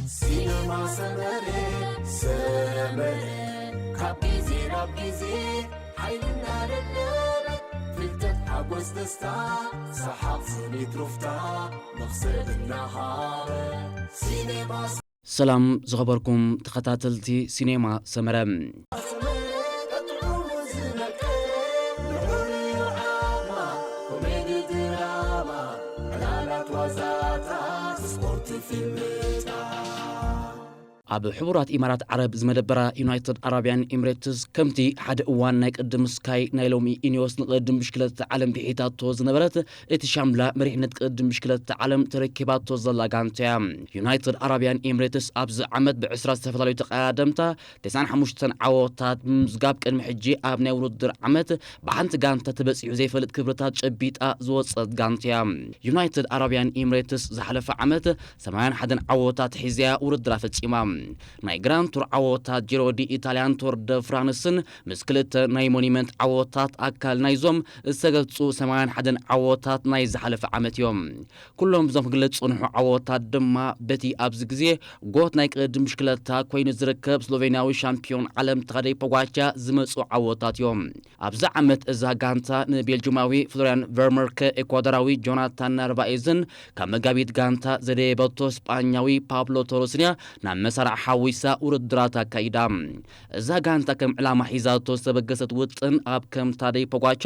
ሲነማ ሰመረ፣ ሰመረ፣ ካብ ግዜ ናብ ግዜ ሓይልና ደለበ፣ ፍልጠት ሓጎስ ደስታ፣ ሰሓቕ ስኒት ሩፍታ፣ መኽሰብ እናሃበ፣ ሲነማ ሰላም ዝኸበርኩም ተኸታተልቲ ሲኔማ ሰመረ። ኣብ ሕቡራት ኢማራት ዓረብ ዝመደበራ ዩናይትድ ኣረብያን ኤምሬትስ፣ ከምቲ ሓደ እዋን ናይ ቅድም ስካይ ናይ ሎሚ ኢኒዮስ ንቅድም ብሽክለታ ዓለም ብሒታቶ ዝነበረት፣ እቲ ሻምላ መሪሕነት ቅድም ብሽክለታ ዓለም ተረኪባቶ ዘላ ጋንታ እያ። ዩናይትድ ኣረብያን ኤምሬትስ ኣብዚ ዓመት ብዕስራ ዝተፈላለዩ ተቐዳደምታ ተስዓን ሓሙሽተን ዓወታት ብምምዝጋብ፣ ቅድሚ ሕጂ ኣብ ናይ ውድድር ዓመት ብሓንቲ ጋንታ ተበጺሑ ዘይፈልጥ ክብርታት ጨቢጣ ዝወጸት ጋንታ እያ። ዩናይትድ ኣረብያን ኤምሬትስ ዝሓለፈ ዓመት ሰማንያን ሓደን ዓወታት ሒዝያ ውድድራ ፈጺማ። ናይ ግራንድ ቱር ዓወታት ጂሮ ዲ ኢታልያን ቶር ደ ፍራንስን ምስ ክልተ ናይ ሞኒመንት ዓወታት ኣካል ናይዞም ዝተገልጹ ሰማንያን ሓደን ዓወታት ናይ ዝሓለፈ ዓመት እዮም። ኩሎም እዞም ክግለጹ ዝጸንሑ ዓወታት ድማ በቲ ኣብዚ ግዜ ጎት ናይ ቅድም ብሽክለታ ኮይኑ ዝርከብ ስሎቬንያዊ ሻምፒዮን ዓለም ታደይ ፖጋቻ ዝመጹ ዓወታት እዮም። ኣብዚ ዓመት እዛ ጋንታ ንቤልጅማዊ ፍሎሪያን ቨርመርከ፣ ኤኳዶራዊ ጆናታን ናርቫኤዝን፣ ካብ መጋቢት ጋንታ ዘደየበቶ ስጳኛዊ ፓብሎ ቶሮስንያ ናብ መሳርዕ ሓዊሳ ውድድራት ኣካይዳ። እዛ ጋንታ ከም ዕላማ ሒዛቶ ዝተበገሰት ውጥን ኣብ ከም ታደይ ፖጋቻ፣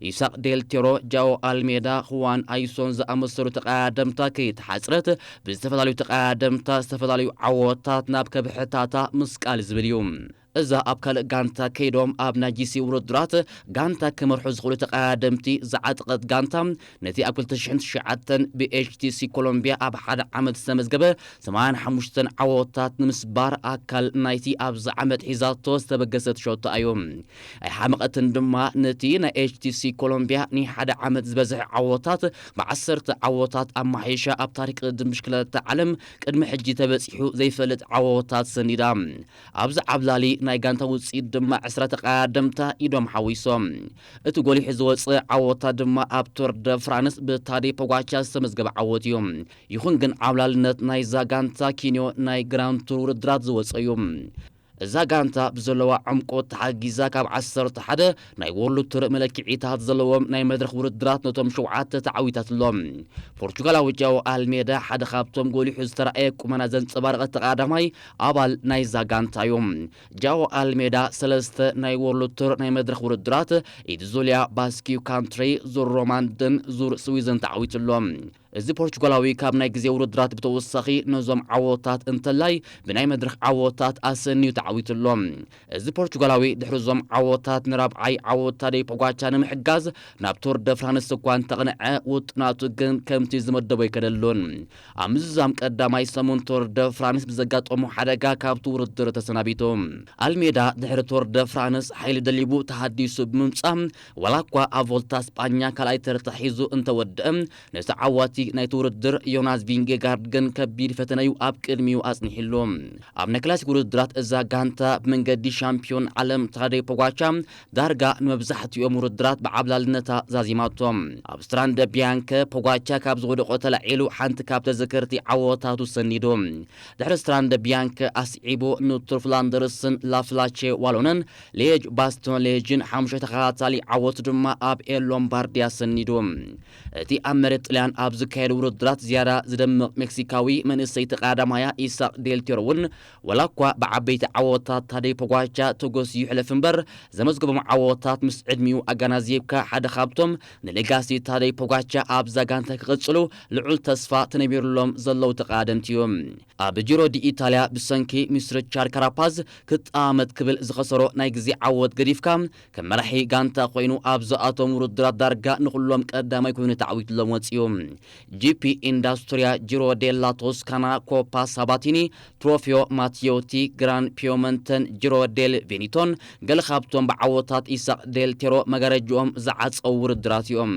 ኢሳቅ ዴል ቴሮ፣ ጃኦ ኣልሜዳ፣ ሁዋን ኣይሶን ዝኣመሰሉ ተቐዳደምታ ከይተሓጽረት፣ ብዝተፈላለዩ ተቐዳደምታ ዝተፈላለዩ ዓወታት ናብ ከብሕታታ ምስቃል ዝብል እዩ። እዛ ኣብ ካልእ ጋንታ ከይዶም ኣብ ናይ ጂ ሲ ውድድራት ጋንታ ክመርሑ ዝኽእሉ ተቐዳደምቲ ዝዓጠቐት ጋንታ፣ ነቲ ኣብ ክልተ ሽሕን ትሽዓተን ብ ኤች ቲ ሲ ኮሎምቢያ ኣብ ሓደ ዓመት ዝተመዝገበ ሰማንያን ሓሙሽተን ዓወታት ንምስባር ኣካል ናይቲ ኣብዚ ዓመት ሒዛቶ ዝተበገሰት ሸቶ እዩ። ኣይሓመቐትን ድማ፣ ነቲ ናይ ኤች ቲ ሲ ኮሎምቢያ ናይ ሓደ ዓመት ዝበዝሐ ዓወታት ብዓሰርተ ዓወታት ኣማሒሻ ኣብ ታሪክ ቅድም ብሽክለታ ዓለም ቅድሚ ሕጂ ተበጺሑ ዘይፈልጥ ዓወታት ሰኒዳ። ኣብዚ ዓብላሊ ናይ ጋንታ ውጽኢት ድማ ዕስራ ተቐዳደምታ ኢዶም ሓዊሶም። እቲ ጎሊሑ ዝወጸ ዓወታ ድማ ኣብ ቶር ደ ፍራንስ ብታዴ ፖጋቻ ዝተመዝገበ ዓወት እዩ። ይኹን ግን ዓብላልነት ናይዛ ጋንታ ኪንዮ ናይ ግራንድ ቱር ውድድራት ዝወጸ እዩ። እዛ ጋንታ ብዘለዋ ዕምቆት ተሓጊዛ ካብ ዓሰርተ ሓደ ናይ ወርልድ ቱር መለክዒታት ዘለዎም ናይ መድረኽ ውድድራት ነቶም ሸውዓተ ተዓዊታትሎም። ፖርቹጋላዊ ጃኦ ኣልሜዳ ሓደ ካብቶም ጎሊሑ ዝተራእየ ቁመና ዘንጸባረቐ ተቐዳዳማይ ኣባል ናይዛ ጋንታ እዩ። ጃኦ ኣልሜዳ ሰለስተ ናይ ወርልድ ቱር ናይ መድረኽ ውድድራት፣ ኢትዙሊያ ባስኪው ካንትሪ፣ ዙር ሮማንድን ዙር ስዊዝን ተዓዊትሎም። እዚ ፖርቹጋላዊ ካብ ናይ ግዜ ውድድራት ብተወሳኺ ነዞም ዓወታት እንተላይ ብናይ መድረኽ ዓወታት ኣሰንዩ ተዓዊትሎም። እዚ ፖርቹጋላዊ ድሕሪ እዞም ዓወታት ንራብዓይ ዓወት ታደይ ፖጋቻ ንምሕጋዝ ናብ ቶር ደ ፍራንስ እኳ እንተቕንዐ፣ ውጥናቱ ግን ከምቲ ዝመደቦ ኣይከደሉን። ኣብ ምዝዛም ቀዳማይ ሰሙን ቶር ደ ፍራንስ ብዘጋጠሞ ሓደጋ ካብቲ ውድድር ተሰናቢቱ። ኣልሜዳ ድሕሪ ቶር ደ ፍራንስ ሓይሊ ደሊቡ ተሃዲሱ ብምምጻእ፣ ዋላ እኳ ኣብ ቮልታ ስጳኛ ካልኣይ ተርታ ሒዙ እንተወደአ፣ ነቲ ዓዋቲ ናይቲ ውድድር ዮናስ ቪንጌጋርድ ግን ከቢድ ፈተነዩ ኣብ ቅድሚኡ ኣጽኒሕሉ። ኣብ ናይ ክላሲክ ውድድራት እዛ ጋንታ ብመንገዲ ሻምፒዮን ዓለም ታደይ ፖጋቻ ዳርጋ ንመብዛሕትኦም ውድድራት ብዓብላልነታ ዛዚማቶም። ኣብ ስትራንደ ቢያንከ ፖጋቻ ካብ ዝወደቆ ተላዒሉ ሓንቲ ካብ ተዘከርቲ ዓወታቱ ሰኒዱ። ድሕሪ ስትራንደ ቢያንከ ኣስዒቡ ንቱር ፍላንደርስን ላፍላቼ ዋሎነን፣ ሌጅ ባስቶን ሌጅን ሓሙሽተ ተኸታታሊ ዓወት ድማ ኣብ ኤል ሎምባርዲ ኣሰኒዱ። እቲ ኣብ መሬት ጥልያን ኣብ ዝካየድ ውድድራት ዝያዳ ዝደምቕ ሜክሲካዊ መንእሰይ ተቐዳዳማያ ኢሳቅ ዴልቴሮ እውን፣ ዋላ እኳ ብዓበይቲ ዓወታት ታደይ ፖጋቻ ተጎስዩ ይሕለፍ እምበር፣ ዘመዝገቦም ዓወታት ምስ ዕድሚኡ ኣገናዚብካ ሓደ ካብቶም ንሌጋሲ ታደይ ፖጋቻ ኣብዛ ጋንታ ክቕጽሉ ልዑል ተስፋ ተነቢሩሎም ዘለዉ ተቐዳደምቲ እዩ። ኣብ ጂሮ ዲ ኢታልያ ብሰንኪ ሚስ ሪቻርድ ካራፓዝ ክጠማመት ክብል ዝኸሰሮ ናይ ግዜ ዓወት ገዲፍካ፣ ከም መራሒ ጋንታ ኮይኑ ኣብ ዝኣቶም ውድድራት ዳርጋ ንኹሎም ቀዳማይ ኮይኑ ተዓዊትሎም ወጺኡ። ጂ ፒ ኢንዳስትሪያ፣ ጂሮ ዴላ ቶስካና፣ ኮፓ ሳባቲኒ፣ ትሮፊዮ ማቲዮቲ፣ ግራን ፒዮመንተን ጂሮ ዴል ቬኒቶን ገለ ካብቶም ብዓወታት ኢሳቅ ዴል ቴሮ መጋረጅኦም ዝዓጸው ውድድራት እዮም።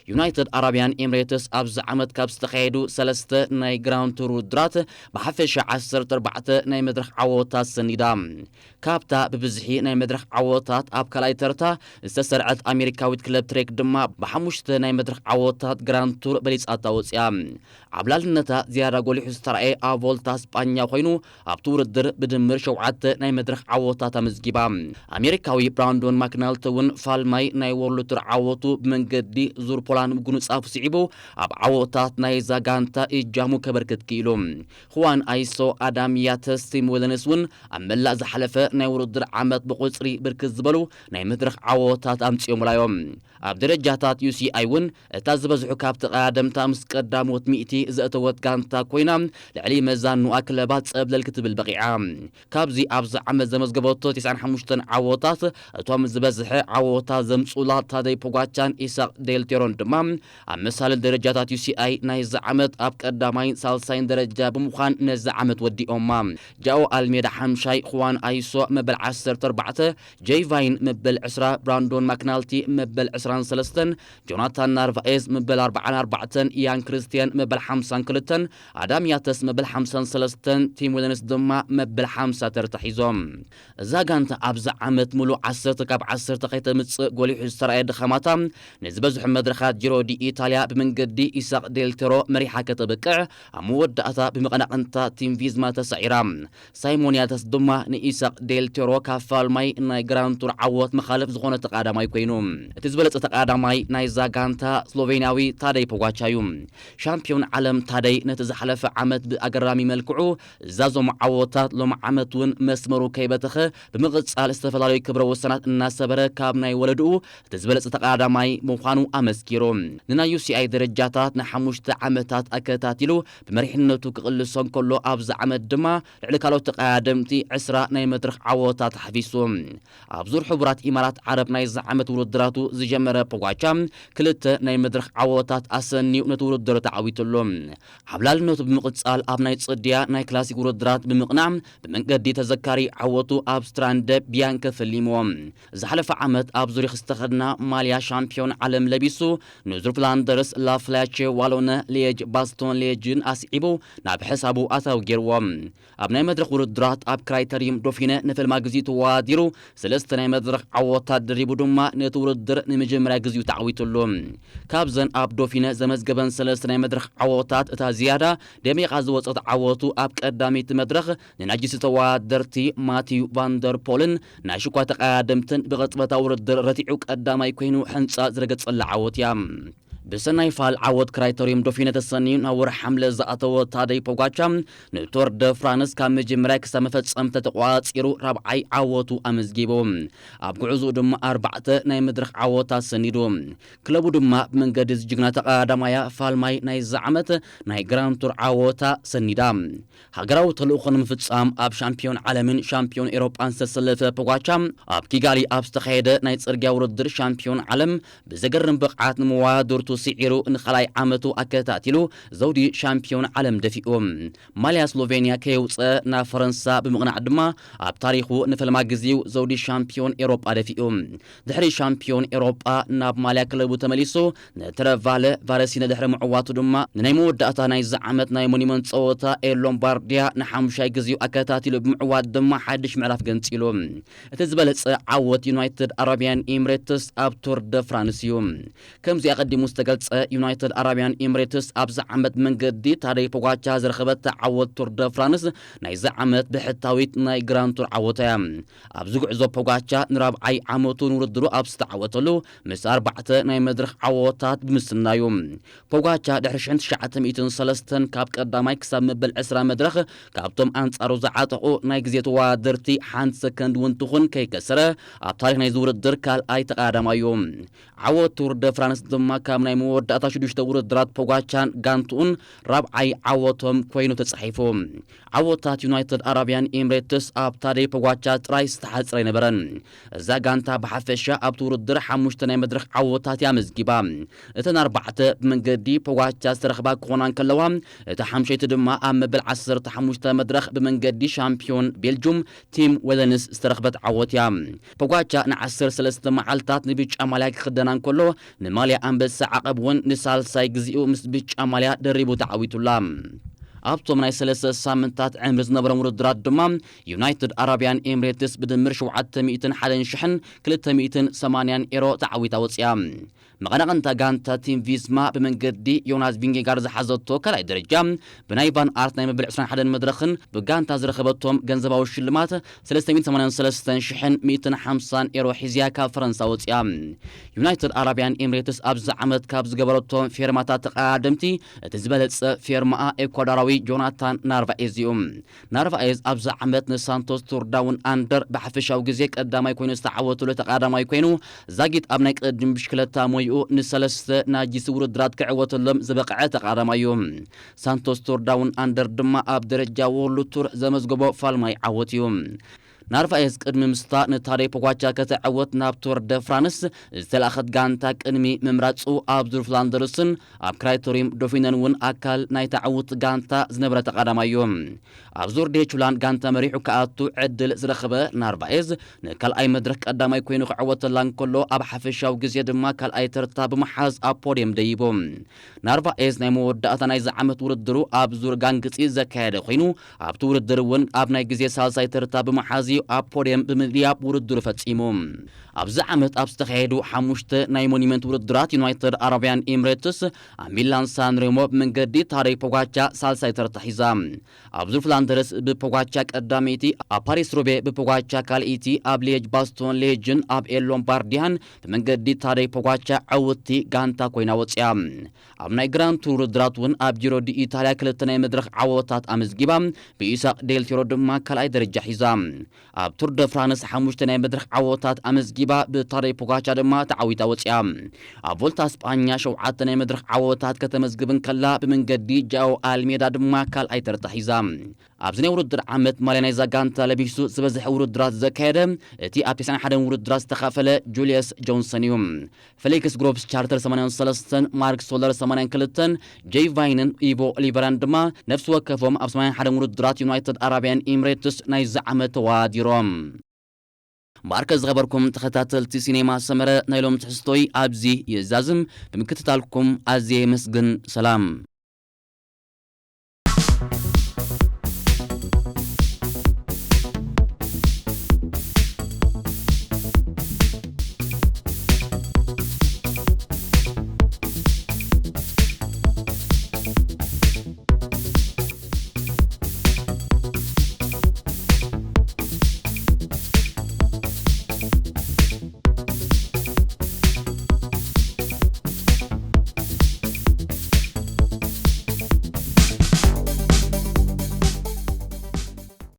ዩናይትድ ኣረብያን ኤምሬትስ ኣብዚ ዓመት ካብ ዝተኻየዱ ሰለስተ ናይ ግራንድ ቱር ውድድራት ብሓፈሻ ዓሰርተ ኣርባዕተ ናይ መድረኽ ዓወታት ሰኒዳ። ካብታ ብብዝሒ ናይ መድረኽ ዓወታት ኣብ ካልኣይ ተርታ ዝተሰርዐት ኣሜሪካዊት ክለብ ትሬክ ድማ ብሓሙሽተ ናይ መድረኽ ዓወታት ግራንድ ቱር በሊጻ ዓወታታ ወፂኣ። ዓብላልነታ ዝያዳ ጎሊሑ ዝተራእየ ኣብ ቮልታ ስጳኛ ኮይኑ፣ ኣብቲ ውድድር ብድምር ሸውዓተ ናይ መድረኽ ዓወታት ኣመዝጊባ። ኣሜሪካዊ ብራንዶን ማክናልት እውን ፋልማይ ናይ ወርልድ ቱር ዓወቱ ብመንገዲ ዙር ፖላንድ ምጉንፃፉ ስዒቡ፣ ኣብ ዓወታት ናይዛ ጋንታ እጃሙ ከበርክት ክኢሉ። ሁዋን ኣይሶ፣ ኣዳም ያተስ፣ ቲም ዊልንስ እውን ኣብ መላእ ዝሓለፈ ናይ ውድድር ዓመት ብቁፅሪ ብርክት ዝበሉ ናይ መድረኽ ዓወታት ኣምፂኦምላ እዮም። ኣብ ደረጃታት ዩ ሲ ኣይ እውን እታ ዝበዝሑ ካብ ተቐዳደምታ ምስ ቀዳሞት ሚእቲ ዘእተወት ጋንታ ኮይና፣ ልዕሊ መዛኑኣ ክለባት ጸብለል ክትብል በቒዓ። ካብዚ ኣብዚ ዓመት ዘመዝገበቶ ተስዓን ሓሙሽተን ዓወታት፣ እቶም ዝበዝሐ ዓወታት ዘምጽኡላ ታደይ ፖጋቻን ኢሳቕ ዴልቴሮን ድማ ኣብ መሳልል ደረጃታት ዩ ሲ ኣይ ናይዚ ዓመት ኣብ ቀዳማይን ሳልሳይን ደረጃ ብምዃን ነዚ ዓመት ወዲኦማ። ጃኦ ኣልሜዳ ሓምሻይ፣ ኹዋን ኣይሶ መበል ዓሰርተ ኣርባዕተ፣ ጄይ ቫይን መበል ዕስራ፣ ብራንዶን ማክናልቲ መበል ዕስራን ሰለስተን፣ ጆናታን ናርቫኤዝ መበል ኣርባዓን ኣርባዕተን፣ ኢያን ክርስትያን መበል ሓምሳን ክልተን፣ ኣዳም ያተስ መበል ሓምሳን ሰለስተን፣ ቲም ዊልንስ ድማ መበል ሓምሳ ተርታ ሒዞም። እዛ ጋንታ ኣብዚ ዓመት ምሉእ ዓሰርተ ካብ ዓሰርተ ከይተምጽእ ጎሊሑ ዝተራእየ ድኻማታ፣ ንዝበዝሑ መድረኻት ጂሮ ዲ ኢታልያ ብመንገዲ ኢሳቕ ዴልቴሮ መሪሓ ከተብቅዕ፣ ኣብ መወዳእታ ብመቐናቕንታ ቲም ቪዝማ ተሳዒራ። ሳይሞን ያተስ ድማ ንኢሳቕ ዴልቴሮ ካብ ፋልማይ ናይ ግራንድ ቱር ዓወት መኻልፍ ዝኾነ ተቐዳማይ ኮይኑ። እቲ ዝበለጸ ተቐዳማይ ናይዛ ጋንታ ስሎቬንያዊ ታደይ ፖጋቻ እዩ። ሻምፒዮን ዓለም ታደይ ነቲ ዝሓለፈ ዓመት ብኣገራሚ መልክዑ ዛዞሞ ዓወታት ሎሚ ዓመት እውን መስመሩ ከይበተኸ ብምቕጻል ዝተፈላለዩ ክብረ ወሰናት እናሰበረ ካብ ናይ ወለድኡ እቲ ዝበለጸ ተቐዳማይ ምዃኑ ኣመስኪሩ። ንናይ ዩ ሲ ኣይ ደረጃታት ንሓሙሽተ ዓመታት ኣከታቲሉ ብመሪሕነቱ ክቕልሶ እንከሎ ኣብዚ ዓመት ድማ ልዕሊ ካልኦት ተቐዳደምቲ ዕስራ ናይ መድረኽ ዓወታት ሓፊሱ። ኣብ ዙር ሕቡራት ኢማራት ዓረብ ናይዚ ዓመት ውድድራቱ ዝጀመረ ፖጋቻ ክልተ ናይ መድረኽ ዓወታት ኣሰንዩ ነቲ ውድድር ተዓዊቱሉ። ዓብላልነቱ ብምቕጻል ኣብ ናይ ጽድያ ናይ ክላሲክ ውድድራት ብምቕናዕ ብመንገዲ ተዘካሪ ዓወቱ ኣብ ስትራንደ ቢያንከ ፈሊምዎ። ዝሓለፈ ዓመት ኣብ ዙሪክ ዝተኸድና ማልያ ሻምፒዮን ዓለም ለቢሱ ንዙር ፍላንደርስ ላፍላቼ ዋሎነ ሊየጅ ባስቶን ሊየጅን ኣስዒቡ ናብ ሕሳቡ ኣታዊ ገይርዎ። ኣብ ናይ መድረኽ ውድድራት ኣብ ክራይተሪየም ዶፊነ ንፈልማ ግዜ ተወዳዲሩ ሰለስተ ናይ መድረኽ ዓወታት ድሪቡ ድማ ነቲ ውድድር ንመጀመርያ ግዜኡ ተዓዊቱሉ። ካብዘን ኣብ ዶፊነ ዘመዝገበን ሰለስተ ናይ መድረኽ ዓወታት እታ ዝያዳ ደሚቓ ዝወጸት ዓወቱ ኣብ ቀዳመይቲ መድረኽ ንናጅስ ተወዳደርቲ ማቲዩ ቫንደር ፖልን ናይ ሽኳ ተቐዳደምትን ብቕጽበታዊ ውድድር ረቲዑ ቀዳማይ ኮይኑ ሕንጻ ዝረገጸላ ዓወት እያ። ብሰናይ ፋል ዓወት ክራይተሪየም ዶፊነ ተሰንዩ ናብ ወርሒ ሓምለ ዝኣተወ ታደይ ፖጋቻ ንቶር ደ ፍራንስ ካብ መጀመርያ ክሳብ መፈጸምታ ተቋጺሩ ራብዓይ ዓወቱ ኣመዝጊቡ። ኣብ ጉዕዝኡ ድማ ኣርባዕተ ናይ መድረኽ ዓወታት ሰኒዱ። ክለቡ ድማ ብመንገዲ ዝጅግና ተቐዳማያ ፋልማይ ናይዚ ዓመት ናይ ግራንድ ቱር ዓወታ ሰኒዳ። ሃገራዊ ተልእኾ ንምፍጻም ኣብ ሻምፒዮን ዓለምን ሻምፒዮን ኤሮጳን ዝተሰለፈ ፖጋቻ ኣብ ኪጋሊ ኣብ ዝተኻየደ ናይ ጽርግያ ውድድር ሻምፒዮን ዓለም ብዘገርም ብቕዓት ንመወዳድርቱ ስዒሩ ንኻልኣይ ዓመቱ ኣከታቲሉ ዘውዲ ሻምፒዮን ዓለም ደፊኡ። ማልያ ስሎቬንያ ከየውጸ ናብ ፈረንሳ ብምቕናዕ ድማ ኣብ ታሪኹ ንፈልማ ግዜኡ ዘውዲ ሻምፒዮን ኤሮጳ ደፊኡ። ድሕሪ ሻምፒዮን ኤሮጳ ናብ ማልያ ክለቡ ተመሊሱ ንትረቫለ ቫረሲነ ድሕሪ ምዕዋቱ ድማ ንናይ መወዳእታ ናይዚ ዓመት ናይ ሞኒመንት ጸወታ ኤል ሎምባርዲያ ንሓሙሻይ ግዜኡ ኣከታቲሉ ብምዕዋት ድማ ሓድሽ ምዕራፍ ገንጺሉ። እቲ ዝበለጸ ዓወት ዩናይትድ ኣረቢያን ኤምሬትስ ኣብ ቱር ደ ፍራንስ እዩ። ከምዚ ኣቐዲሙ ዝተገልጸ ዩናይትድ ኣረቢያን ኤምሬትስ ኣብዚ ዓመት መንገዲ ታደይ ፖጋቻ ዝረኸበታ ዓወት ቱር ደ ፍራንስ ናይዚ ዓመት ብሕታዊት ናይ ግራንድ ቱር ዓወታ እያ። ኣብዚ ጉዕዞ ፖጋቻ ንራብዓይ ዓመቱ ንውድድሩ ኣብ ዝተዓወተሉ ምስ ኣርባዕተ ናይ መድረኽ ዓወታት ብምስናዩ። ፖጋቻ ድሕሪ ሽሕን ትሽዓተ ሚእትን ሰለስተን ካብ ቀዳማይ ክሳብ መበል ዕስራ መድረኽ ካብቶም ኣንጻሩ ዝዓጠቑ ናይ ግዜ ተወዳደርቲ ሓንቲ ሰከንድ እውን ትኹን ከይከሰረ ኣብ ታሪኽ ናይዚ ውድድር ካልኣይ ተቐዳዳማይ እዩ። ዓወት ቱር ደ ፍራንስ ድማ ካብ ናይ መወዳእታ ሽዱሽተ ውድድራት ፖጋቻን ጋንትኡን ራብዓይ ዓወቶም ኮይኑ ተጻሒፉ። ዓወታት ዩናይትድ ኣረቢያን ኤምሬትስ ኣብ ታደይ ፖጋቻ ጥራይ ዝተሓጽረ ኣይነበረን። እዛ ጋንታ ብሓፈሻ ኣብቲ ውድድር ሓሙሽተ ናይ መድረኽ ዓወታት እያ ኣመዝጊባ። እተን ኣርባዕተ ብመንገዲ ፖጋቻ ዝተረኽባ ክኾና እንከለዋ፣ እታ ሓምሸይቲ ድማ ኣብ መበል ዓሰርተ ሓሙሽተ መድረኽ ብመንገዲ ሻምፒዮን ቤልጁም ቲም ዌለንስ ዝተረኽበት ዓወት እያ። ፖጋቻ ንዓሰርተ ሰለስተ መዓልታት ንብጫ ማልያ ክኽደና እንከሎ፣ ንማልያ ኣንበሳ ዓቐብ እውን ንሳልሳይ ግዜኡ ምስ ብጫ ማልያ ደሪቡ ተዓዊቱላ። ኣብቶም ናይ ሰለስተ ሳምንታት ዕምሪ ዝነበሮም ውድድራት ድማ ዩናይትድ ኣረቢያን ኤምሬትስ ብድምር ሸውዓተ ሚእትን ሓደን ሽሕን ክልተ ሚእትን ሰማንያን ኤሮ ተዓዊታ ወፂኣ። መቐናቕንታ ጋንታ ቲም ቪስማ ብመንገዲ ዮናስ ቪንጌጋርድ ዝሓዘቶ ካልኣይ ደረጃ ብናይ ቫን ኣርት ናይ መበል ዕስራን ሓደን መድረኽን ብጋንታ ዝረኸበቶም ገንዘባዊ ሽልማት ሰለስተ ሚእትን ሰማንያን ሰለስተን ሽሕን ሚእትን ሓምሳን ኤሮ ሒዝያ ካብ ፈረንሳ ወፂኣ። ዩናይትድ ኣረብያን ኤምሬትስ ኣብዚ ዓመት ካብ ዝገበረቶም ፌርማታት ተቐዳደምቲ እቲ ዝበለጸ ፌርማኣ ኤኳዶራዊ ጆናታን ናርቫኤዝ እዩ። ናርቫኤዝ ኣብዚ ዓመት ንሳንቶስ ቱር ዳውን ኣንደር ብሓፈሻዊ ግዜ ቀዳማይ ኮይኑ ዝተዓወተሉ ተቐዳማይ ኮይኑ፣ ዛጊት ኣብ ናይ ቅድም ብሽክለታ ሞይኡ ንሰለስተ ናይ ጂሲ ውድድራት ክዕወተሎም ዝበቕዐ ተቐዳማይ እዩ። ሳንቶስ ቱር ዳውን ኣንደር ድማ ኣብ ደረጃ ወርልድ ቱር ዘመዝገቦ ፋልማይ ዓወት እዩ። ናርቫኤዝ ቅድሚ ምስታ ንታደይ ፖጋቻ ከተዕወት ናብ ቱር ደ ፍራንስ ዝተላእኸት ጋንታ ቅድሚ ምምራጹ፣ ኣብ ዙር ፍላንደርስን ኣብ ክራይቶሪም ዶፊነን እውን ኣካል ናይ ተዓውት ጋንታ ዝነበረ ተቐዳማይ እዩ። ኣብ ዙር ዴቹላን ጋንታ መሪሑ ክኣቱ ዕድል ዝረኸበ ናርቫኤዝ ንካልኣይ መድረኽ ቀዳማይ ኮይኑ ክዕወተላ እንከሎ፣ ኣብ ሓፈሻዊ ግዜ ድማ ካልኣይ ተርታ ብምሓዝ ኣብ ፖድየም ደይቡ። ናርቫኤዝ ናይ መወዳእታ ናይዚ ዓመት ውድድሩ ኣብ ዙር ጋንግጺ ዘካየደ ኮይኑ፣ ኣብቲ ውድድር እውን ኣብ ናይ ግዜ ሳልሳይ ተርታ ብምሓዝ እዩ ኣብ ፖድየም ብምድያብ ውድድሩ ፈጺሙ። ኣብዚ ዓመት ኣብ ዝተኻየዱ ሓሙሽተ ናይ ሞኒመንት ውድድራት፣ ዩናይትድ ኣረብያን ኤምሬትስ ኣብ ሚላን ሳንሬሞ ብመንገዲ ታደይ ፖጋቻ ሳልሳይ ተርታ ሒዛ። ኣብ ዙር ፍላንደርስ ብፖጋቻ ቀዳመይቲ፣ ኣብ ፓሪስ ሩቤ ብፖጋቻ ካልኣይቲ፣ ኣብ ሌጅ ባስቶን ሌጅን ኣብ ኤል ሎምባርዲያን ብመንገዲ ታደይ ፖጋቻ ዕውቲ ጋንታ ኮይና ወፂኣ። ኣብ ናይ ግራንድ ቱር ውድድራት እውን ኣብ ጂሮ ዲ ኢታልያ ክልተ ናይ መድረኽ ዓወታት ኣመዝጊባ፣ ብኢሳቅ ዴል ቴሮ ድማ ካልኣይ ደረጃ ሒዛ። ኣብ ቱር ደ ፍራንስ ሓሙሽተ ናይ መድረኽ ዓወታት ኣመዝጊባ፣ ብታደይ ፖጋቻ ድማ ተዓዊታ ወፂኣ። ኣብ ቮልታ ስጳኛ ሸውዓተ ናይ መድረኽ ዓወታት ከተመዝግብ እንከላ፣ ብመንገዲ ጃኦ ኣልሜዳ ድማ ካልኣይ ተርታ ሒዛ። ኣብዚ ናይ ውድድር ዓመት ማልያ ናይዛ ጋንታ ለቢሱ ዝበዝሐ ውድድራት ዘካየደ እቲ ኣብ ተስዓን ሓደን ውድድራት ዝተኻፈለ ጁልየስ ጆንሰን እዩ። ፌሊክስ ግሮፕስ ቻርተር ሰማንያን ሰለስተን፣ ማርክ ሶለር ሰማንያን ክልተን፣ ጄይ ቫይንን ኢቮ ኦሊቨራን ድማ ነፍሲ ወከፎም ኣብ ሰማንያን ሓደን ውድድራት ዩናይትድ ኣረብያን ኤምሬትስ ናይዚ ዓመት ተወዳዲሮም። ማርከ ዝኸበርኩም ተኸታተልቲ ሲኔማ ሰመረ፣ ናይ ሎም ትሕዝቶይ ኣብዚ ይዛዝም። ብምክትታልኩም ኣዝየ የመስግን። ሰላም።